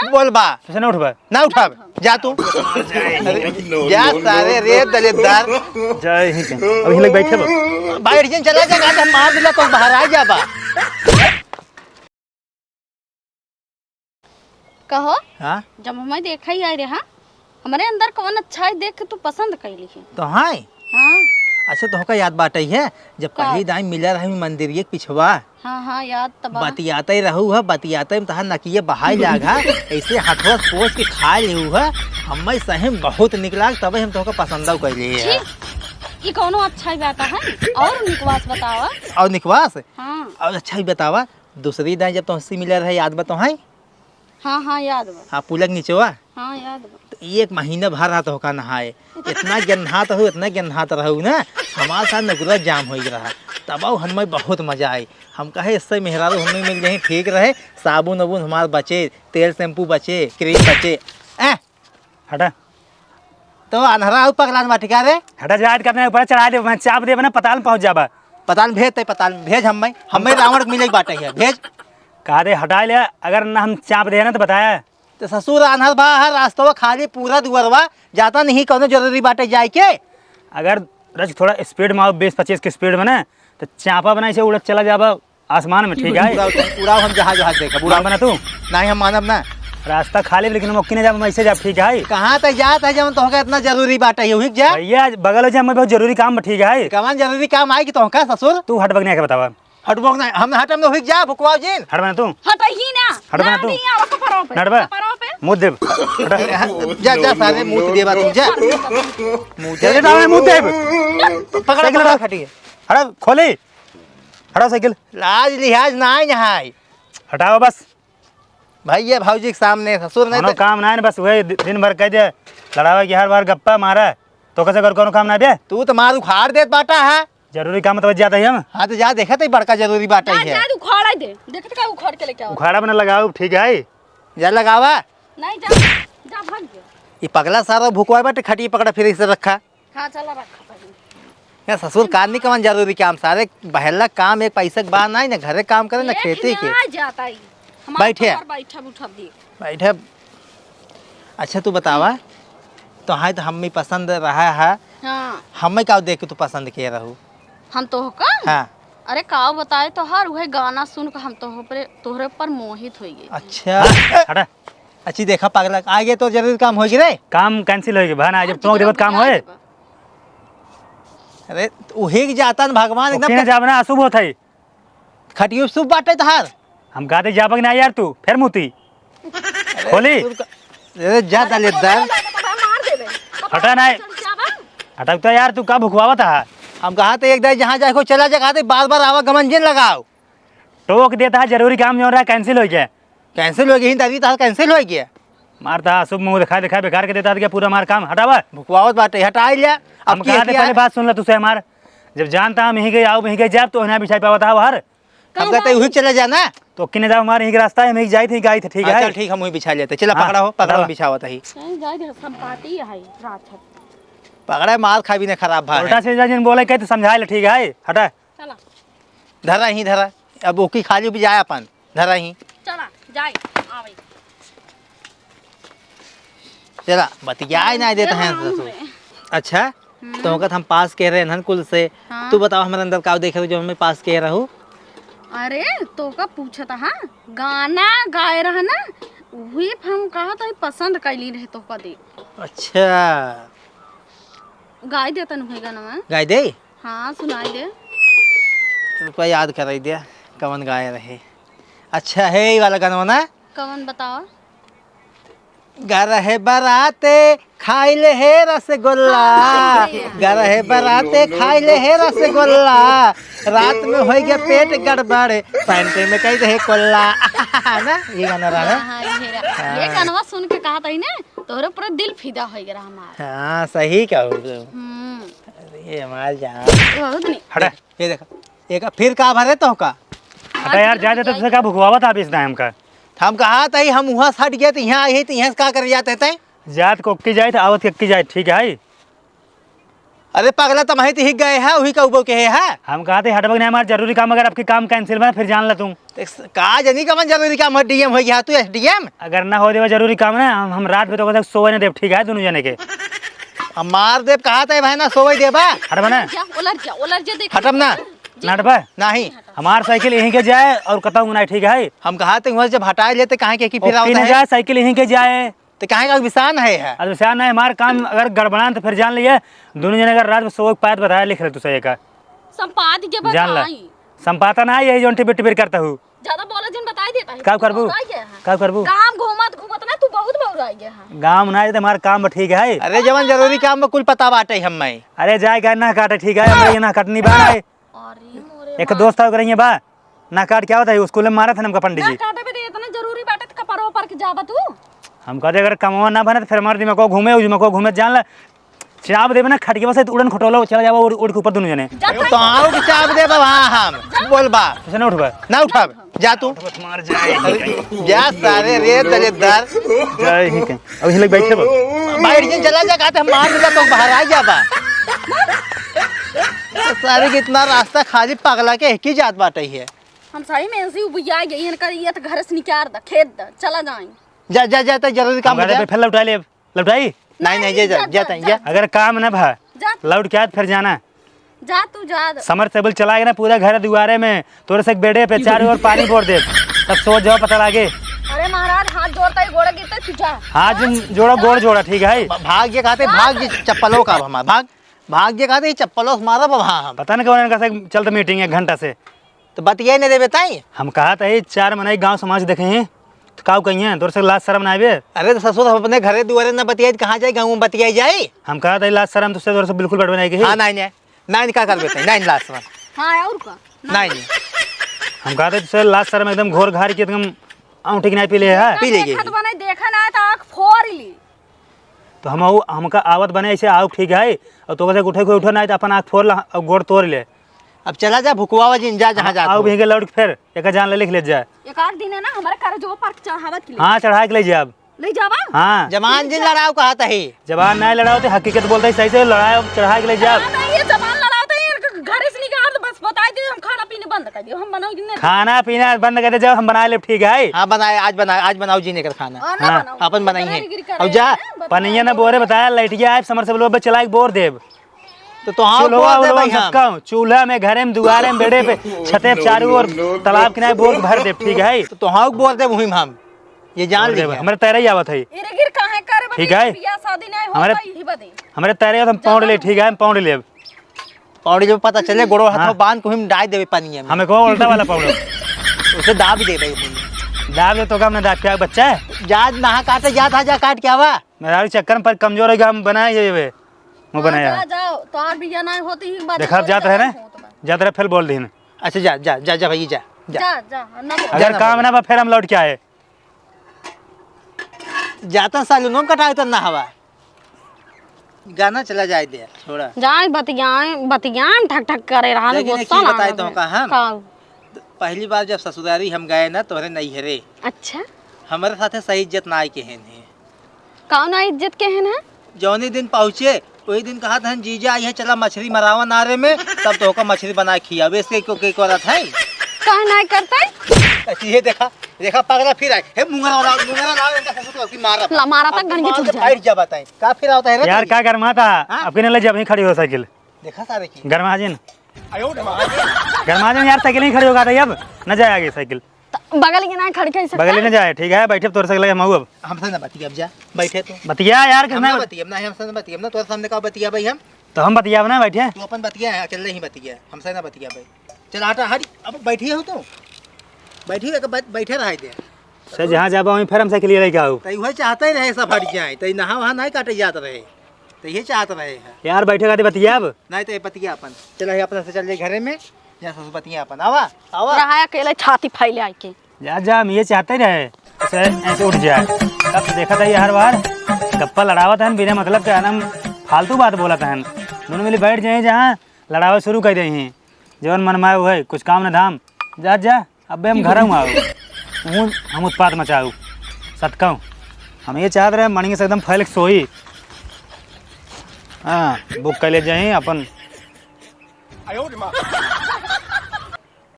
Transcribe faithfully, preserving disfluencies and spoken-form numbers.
बोल बा। तुसे ना उठबा। ना उठाब। जा तू। अरे, जा सारे रे दलेदार। जय हिंद। अब हिलक बैठे बा। बैठ जिन, चला जा, गाते मार दिला तो बाहर आ जा बा। कहो, हाँ? जब हमें देखा ही आए रे, हाँ? हमरे अंदर कौन अच्छा है देख के तू पसंद कैली है। तो हाँ? हाँ। अच्छा, तोहका याद बाटे है, जब का? पहली दाई मिला रही मंदिरिये के पिछवा। हाँ, हाँ, याद त बा। बतियाते रहू है, बतियाते में तहार नकिये बहाई लाग है, ऐसे हथवा से पोंछ के खा लेहू है, हमें सही में बहुत निक लाग, तबे हम तोहका पसंद कैली है। छी, ई कौनो अच्छा ही बात है? और निकवास बतावा। और निकवास? हाँ। और अच्छा ही बतावा, दूसरी दाई जब तोहसे मिला रहे, याद बा तोहई? हाँ, हाँ, याद बा। हाँ, पुलक नीचवा? हाँ, याद बा। तो एक महीना भर रहा तोहका नहाए। इतना गेन्हात रहू, इतना गेन्हात रहू ना, हमार साथ नगुरा जाम होई रहा। तब हमें बहुत मजा आई। हम कहे, इससे मेहरारू हमें मिल जाए, ठीक रहे, साबुन उबुन हमार बचे, तेल शैम्पू बचे, क्रीम बचे। ए, हटा। तो अन्हरा आउ पगलान बाटी का रे? हटा, जाए के अपने ऊपर चढ़ा दे, मैं चाप देबे ना, पताल में पहुंच जाबा। पताल में भेज, तै पताल में भेज, हम्मे, हम्मे रावण के मिले के बाटे है, भेज। कहा दे, हटा ले, अगर ना हम चाप दे ना तो बताया। तो ससुर आन्हर बा, हर रास्तवा खाली पूरा दुअरवा, जाता नहीं कौनो जरूरी बाटे जाए के। अगर रज थोड़ा स्पीड में आओ, बीस पच्चीस की स्पीड में ना, तो चापा बनाई से उड़त चला जाबा। आसमान में, ठीक है? उड़ाओ, उड़ाओ, हम जहाज, जहाज देखब, उड़ाओ। मानब ना तू? नहीं, हम मानब ना। रास्ता खाली, लेकिन हम ओक्की नहीं जाब, हम ऐसे जाब, ठीक है? कहाँ तक जात है, जब तोहका इतना जरूरी बात है, हुई जा? भैया, बगल हो जा, हमें बहुत जरूरी काम बा, ठीक है? कमान जरूरी काम आई कि तोहका, ससुर? तू हट बगने के बतावा। हट बगने, हम हट, हम हुई जा, भुकवाओ जिन। हट बना तू। हट ही ना। हट बना ना तू। नहीं, आओ, कपड़ों पे। हट बा। कपड़ों पे। मुँह देब। हट। जा, जा, सारे मुँह देबा तू, जा। मुँह दे। चले जाओ, मुँह देब। पकड़, साइकिल पकड़, हटा। खटिए। हट, खोली। हटाओ साइकिल। लाज लिहाज नाई नहाई। हटाओ बस। भैया भौजी के सामने ससुर नहीं कोनो तो काम नाई न, बस वही दि-, दिन भर कह दे, लड़ावे की हर बार गप्पा मारा, तो कैसे कर कोनो काम ना बे? तू तो मार उखाड़ देत बाटा है। जरूरी काम तो जाता ही हम। हाँ तो जा देखा तो बड़का जरूरी बाटा जा, ही है। जा उखाड़ा दे, देखत का उखाड़ के लेके आओ। उखाड़ा में ना लगाओ, ठीक है? जा लगावा। नहीं जा, जा भाग जा। ये पगला सारा भुकवा बाटे, खटिए पकड़ा फिर इसे रखा। हाँ, चला रखा पहले। या ससुर, का नहीं कवन जरूरी काम, सारे बहेला काम, एक पैसा के बा नाई, ना घरे काम करे, ना एक खेती के। आ जाता ही। हमारे बैठे। ऊपर बैठा उठा दे। बैठे। अच्छा, तू बतावा, तो हाय तो हम्मी पसंद रहा है। हाँ। हम्मे का देख के तू पसंद किए रहू? हम तोहका? हाँ। अरे, का बताए तोहार, उहे गाना सुन के हम तोह पर, तोहरे पर मोहित हो गए। अच्छा। हटा। अच्छी देखा पगला, आगे तो जरूरी काम होई रे। काम cancel होई, बहन, आज हाँ, जब चौक देवत काम होए। अरे, उहे के जाता न भगवान एकदम ओके ना जाब ना, अशुभ होत है। खटियो शुभ बाटे तहार। हम कहते जाबक ना यार तू, फिर मुती। अरे, खोली। तू का-, अरे, जा दलेदार। मार देबे। हटा ना। चल, जाबा। हटा तो यार, तू का भुकवावत है? हम कहा थे एक दाई जहाँ जाए को चला जा, कहा थे बार-बार आवागमन जिन लगाओ। टोक देता है, जरूरी काम जो रहा cancel हो गया। Cancel हो गई, दादी, तार cancel हो गया। मारता शुभ मुंह दिखा, दिखा, बेकार के देता है पूरा मार काम, हटावा। भुकवावत बाटे, हटाई लिया। अब हम की कहा थे, किया? पहले बात सुन ला तुसे हमार। जब जानता हम यहीं गए, आओ, यहीं गए, जाब तो ना बिछाई पावत है बाहर। हम कहते, "उही चले जाना।" तो किने जाओ, हमारे यहीं के रास्ता है, हम यहीं जाई थे, गाई थे, ठीक हाँ, है? चल, ठीक, हम वही बिछा लेते। चला, हाँ, पकड़ा हो, पकड़ा हो, हटावा। बिछावत ही। नहीं, जाई दे, संपाती है, रात है। पकड़ा, मार खा भी ना खराब भाई। उल्टा सीधा जिन बोले, कहे तो समझा ले, ठीक है? हटा। चला। धरा ही धरा, अब ओकी खाली भी जाए अपन, धरा ही। चला, जाए, आवे। चला, बतियाए ना देते हैं ये ससुर। में। अच्छा, हम्म। तो ओकत हम पास कह रहे हैं कुल से। हाँ। तू बताओ, हमारे अंदर का देखे जो हमें पास कह रहू? अरे, तो का पूछत हा? गाना गाए रहा ना, वही हम कहा तो पसंद कैली रहे तो का दे। अच्छा। गाय दे तनु है गाना। गाय दे? हाँ, सुनाई दे। रुपया याद कराई दे, कवन गाय रहे। अच्छा, है ई वाला गाना ना? कवन बतावा? घर है बराते खाइल है रसगुल्ला, हाँ, ये। घर है बराते खाइल है रसगुल्ला, रात में हो गया पेट गड़बड़, पैंट में कई रहे कोल्ला। ना, ये गाना रहा ना? हाँ, हाँ, ये रहा। हाँ। ये गानवा सुन के कहा था ही ना, तोहरे पूरा दिल फिदा हो गया हमारा। हाँ, सही कहू। हम्म। अरे, हमार जान। बहुत नहीं। हटा। ये देखा, एक फिर का भरे तो का? हटा यार, जा देते, तुझे का भुखवावत आप इस टाइम का? हम कहा था ही, हम वहाँ से हट गए तो यहाँ आए ही, तो यहाँ से का कर जाते थे? जात को अक्की जाए, तो आवत के अक्की जाए, ठीक है? अरे पगला, तमही तो हिक गए है, वही का उबो के है। हम कहा थे हटबक नहीं, हमार जरूरी काम, अगर आपके काम cancel बना फिर जान ला तू। तो का जनी का मन जरूरी काम है, डीएम हो गया तू, एसडीएम। अगर ना हो देवा जरूरी काम ना, हम, हम रात में तो कब तक सोवे ना देब, ठीक है, दोनों जने के। हम मार देब, कहा थे भाई ना सोवे देबा। हटबा ना। जा, उलर जा, उलर जा, देख। हटब ना। जा। ना हटबा। नहीं। हमार साइकिल यहीं के जाए और कतहूँ ना, ठीक है। हम कहा थे वहाँ जब हटाए लेते, कहाँ के की फिर ओके आवता ना है? जाए, साइकिल यहीं के जाए। तो काहे का विसान है, है? अब विसान है, हमार काम अगर गड़बड़ान तो फिर जान लिया, दोनों जने अगर रात में सोवे के पाए तो बताया लिख ले तू सही का। संपाद के जान ला। बताई। संपादन है यही जौन टिबिर टिबिर करता हूँ। ज्यादा बोला जिन बताई देता है। का तू करबू? बहुत आई गया है। का करबू? गाँव घूमत घूमत ना तू बहुत बहुत आई गया है। गाँव ना आए तो हमार काम ठीक है। अरे जवन जरूरी काम में कुल पता बाटे हम में। अरे जाए का ना काटे ठीक है, हमरे ये ना कटनी बा है। अरे मोरे एक माँ। दोस्त है ओकरे यहाँ बा, ना काट क्या होता है, स्कूल में मारा था हमका पंडित ना जी। काटे पे तो इतना जरूरी बाटे तो कपड़ों पर के जाबा तू। हम कहते अगर कमवा ना बने तो फिर हमारे दिमाग को घूमे, उस दिमाग को घूमे जान ला। चाप देबे ना खटिया से उड़न खटोला चला जाबा उड़, उड़ के ऊपर दोनों जने। जा तो आओ कि चाप देबा वहाँ हम। बोल बा। तुसे ना उठबा। ना उठाब। जा तू। मार जाए। जा सारे रे दलेदर। जाए ही कहीं। अब हिलक बैठे बा। बैठ जिन चला जा, कहते हम मार दिला तो बाहर आ जाबा। सारे के इतना रास्ता खाली पगला के एक ही जात बाटे है। हम सही में ऐसे ही उबिया गई, इनका ये तो घर से निकाल द, खेद द, चला जाए। जा, जा, जा, तो जरूरी काम हम बता। फिर लौटा ले, लौटाई? नहीं, नहीं, जा, जा, जा, जा, जा। अगर काम ना भा, जा। लौट के आत फिर जाना। जा, तू जा। Submersible चला के ना पूरा घर दुआरे में, तोरे से एक बेड़े पे चारों ओर पानी बोर दे, तब सोच जाओ पता लागे। अरे महाराज, हाथ जोड़ता ही गोड़ा गिरता, तू जा। हाथ जिन जोड़ा, गोड़ जोड़ा, ठीक है। भाग जे कहते, भाग जे चप्पलों का हमार, भाग। भाग जे कहते, चप्पलों से मारब अब, हाँ, हम। पता नहीं कौन इनका से चलत meeting एक घंटा से। तो बतियाई नहीं देबे ताई। हम कहा था, "ए, चार मनई गाँव समाज देखे हैं, तो काऊ कही हैं, तोर से लाज शरम ना आवे?" अरे तो ससुर, हम अपने घरे दुआरे ना बतियाई, तो कहाँ जाए, गाँव में बतियाई जाए? हम कहा था, "लाज शरम तुझसे, तोर से बिल्कुल बटवे नहीं कही।" हाँ, नहीं, नहीं, नहीं, का करबे ताई, नहीं, लाज शरम। हाँ, और का? नहीं, नहीं। हम कहा था, "तुझसे लाज शरम एकदम घोर घार के एकदम औंठी के नहीं पी ले है।" पी ले देखत गई। बने, देखा ना तो आँख फोड़ ली। तो हम आऊ, हमका आवत बने ऐसे आऊ ठीक है, और तो कहते उठे कोई उठो नहीं तो अपन आँख फोड़ ला और गोड़ तोड़ ले। अब चला जा, भुकवावा जिन, जा जहाँ जात आओ हो। भीगे लौट के फिर एक जान ले लिख ले जा। एक आध दिन है ना, हमारे कर जो पर चढ़ावत के लिए। हाँ, चढ़ा के ले जा अब। ले जावा? हाँ। जबान जिन लड़ाओ कहा तही। जबान नहीं लड़ाओ तो हकीकत बोलते ही सही से लड़ाओ, चढ़ा के ले जा। हाँ, नहीं, ये जबान लड़ाओ तो ये घर से निकाल दो, बस बताई दे, हम खाना पीने बंद कर दियो, हम बनाओ जिन्ने। खाना पीना बंद कर दे, जब हम बना ले ठीक है। हाँ, बनाए, आज बनाए, आज बनाओ जिन एकर खाना। हाँ, ना हाँ। बनाओ। अपन बनाई है। दादागिरी कर अब रहे जा। हैं, बता पनिया ना रहे बोरे हैं। बताया, लैटिया आए, submersible पे चला के बोर देब। तो तोहार चूल्हा बोर दे उल्हा भाई हम हम। सबका, चूल्हा में, घरे में, दुआरे में, बेड़े पे, छते पे, चारों ओर, तालाब किनारे बोर भर देब, ठीक है? तो तोहार बोर दे वहीं हम। ये जान बोर देब, लीजिए। हमरे तैरे ही आवत है। इरे गिर काहे करे बनी? ठीक है? बियाह शादी नहीं होता हमरे, यही बदे। हमरे तैरे आवत, हम पौंड ले, जाओ। ठीक है, हम पौंड लेब। पौड़ी जब पता चले, गोड़ो हाथों हाँ। बांध के हम डाल देबे पानी में। हमें को उल्टा वाला पौड़ी। उसे दाब देबे। दाब दे तो का हमने दाब क्या बच्चा है? जात नहा काटे जात हा, जा काट के आवा। मेहरारू चक्कर में पर कमजोर है, हम बनाए ये वे। वो हाँ, बनाया जा, है। जाओ, तो आप भी जाना होती ही बात देखा, आप बोल जात रहे रहे ना? होत बा। जात रहे, फिर बोल दीन। अच्छा, जा, जा, जा, जा भाई, जा, जा। जा, जा, ना बोल। अगर जा ना काम बोल। ना बा, फिर हम लौट के आए। जाता सालूनो में कटाए तो ना हवा। गाना चला जाए दे, छोड़ा। जाए बतियाए, बतियाए ठक ठक करे रहा, लेकिन एक गुस्सा चीज ना बताए आवे। तो का हम? का? पहली बार जब ससुरारी हम गए ना तोहरे नैहरे, अच्छा। हमारे साथे सही इज्जत ना आई के हेन है। कौन आई इज्जत के हेन है? जौनी दिन पहुँचे, वही दिन कहा था, "जीजा आई है, चला मछली मरावा नारे में, तब तो ओका मछली बना के खियावे।" इसके क्यों के करत है? काहे नहीं करते? अच्छा, ये देखा, देखा पगला फिर आए। हे मुंगरा वाला, मुंगरा लाओ, इनका ससुर को मारा। ला, मारा तक अब गंजी मार छूट के जाए। बैठ जा बताएं। का फिर आवता है रे यार, तू? का गरमाता? हाँ? अब किने ले जा, वहीं खड़ी हो साइकिल। देखा सारे की। गरमा जिन। गरमा जिन यार, साइकिल ही खड़ी होगा था अब। न जाए आगे साइकिल। त बगल के ना खड़ के सकता बगल ही है? न जाए, ठीक है, बैठे तोर साइकिल हम अब। हमसे ना बतिया, अब जा, बैठे तू। बतिया यार, हम किसने ना बत- बतिया, ना हमसे ना बतिया, ना तोर सामने का बतिया भाई हम। तो हम बतिया ना बैठे। तू अपन बतिया है, अकेले ही बतिया, हमसे ना बतिया भाई। चल हटा, हट, अब बैठे हो तो। बैठी हो, एक बै-, बैठे रह दे। से जहाँ जाबा वहीं फिर हम साइकिल लेके आओ। तई वही चाहते ही रहे सब हट जाए, तई नहा वहाँ नहीं काटे जात रहे। तो ये चाहत रहे हैं। यार, बैठे खातिर बतियाब। नहीं तो ये बतिया अपन। चला, ये अपना से चल जाए घरे में। जा ससुर बतिया अपन। आवा, आवा। रहा अकेले छाती फैले आके। जा, जा, हम ये चाहते रहे। ऐसे, ऐसे उठ जाए। तब से देखा था ये हर बार गप्पा लड़ावत हन, बिना मतलब के हन, हम फालतू बात बोलत हन। दोनों मिली बैठ जाए जहाँ, लड़ावे शुरू कर दे हैं। जवन मन माए हुए, कुछ काम न धाम। जा, जा। अबे हम घर में आओ, हूँ हम उत्पात मचाऊ, सतकाऊ। हम ये चाहत रहे, मणिये से एकदम फैल के सोई। हाँ, book कर ले जाई अपन।